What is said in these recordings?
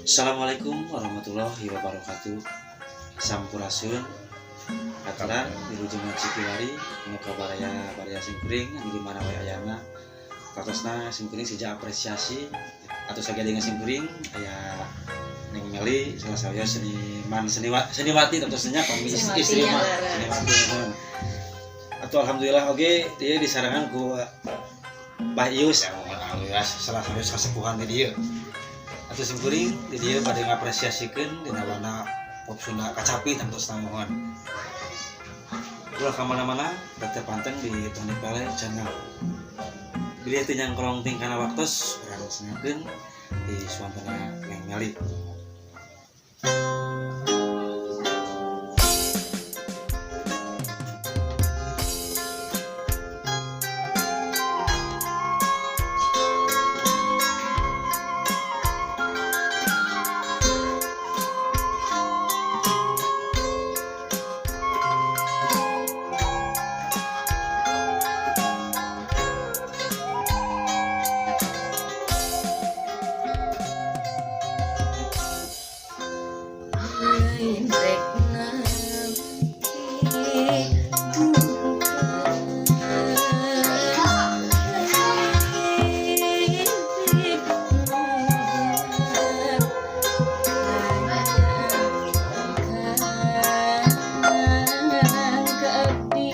Assalamualaikum warahmatullahi wabarakatuh. Sampurasun. Aturan wilujeng Cikiwari anu ka baraya baraya simkuring anu di mana wae ayana. Tatosna simkuring seja apresiasi atau sagadingan simkuring aya Neng Meli salah saya seniman seniwati tatosnya pami Seniwati, istri ya, mah leres. Seniwati nuhun. Atau alhamdulillah oge dia disarangan ku Bah Ius ya, alias salah satu kasepuhan di dieu. Atau simkuring di dieu bade ngapresiasikeun dina warna pop Sunda kacapi tangtos muhun. Ulah ka mana-mana, tetep panteng di Tony Pele Channel. Bilih teu nyangkrong tingkana waktos, urang sengakeun di suantana Neng Meli. Lain rek nampi duka, lain rek ka abdi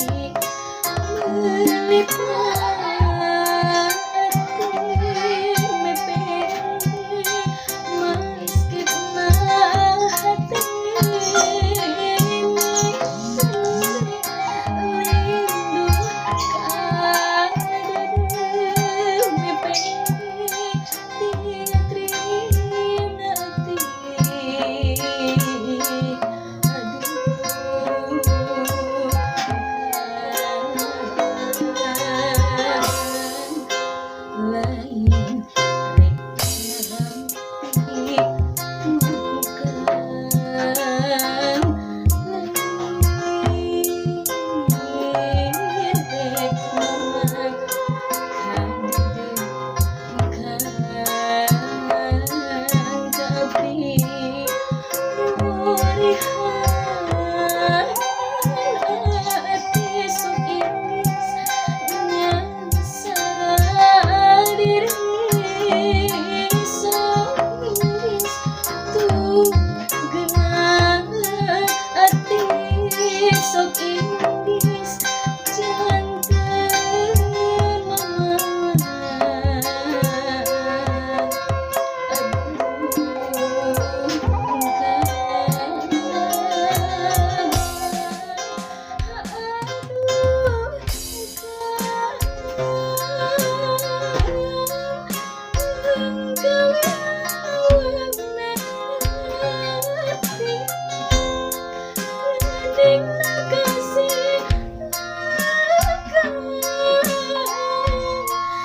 meuli hati mepende meskipun hati lindu kada mepende tina hati aduh lain rek nampi duka, lain rek kang ka abdi murihan ati sok inggris nyangsara diri sok inggris tuh genah ati sok inggris janten mamawan aduh kang aduh kang kalewang ati Gading kasih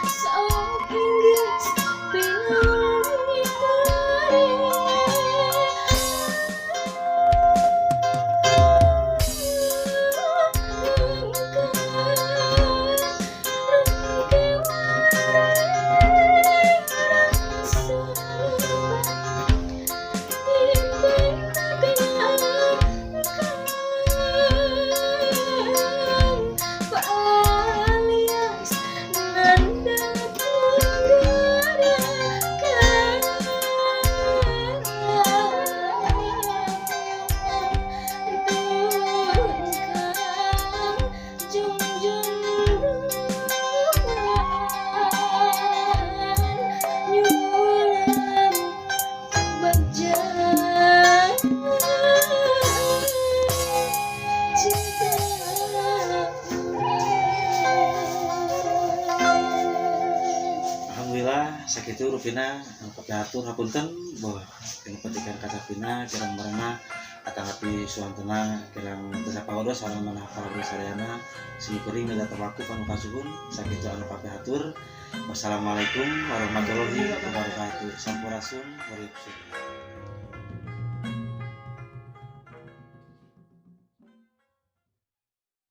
sok inggris pilih. Alias nanda tenggara nyulam bagja cinta. Alhamdulillah sakitu rupina anu kapihatur, hapunten bahwa dina petikan kacapina kirang merenah atanapi suantena kirang teu sapagodos sareng manah para sadayana. Simkuring neda tawakuf anu kasuhun. Sakitu anu kapihatur. Wassalamualaikum warahmatullahi wabarakatuh. Sampurasun, urip.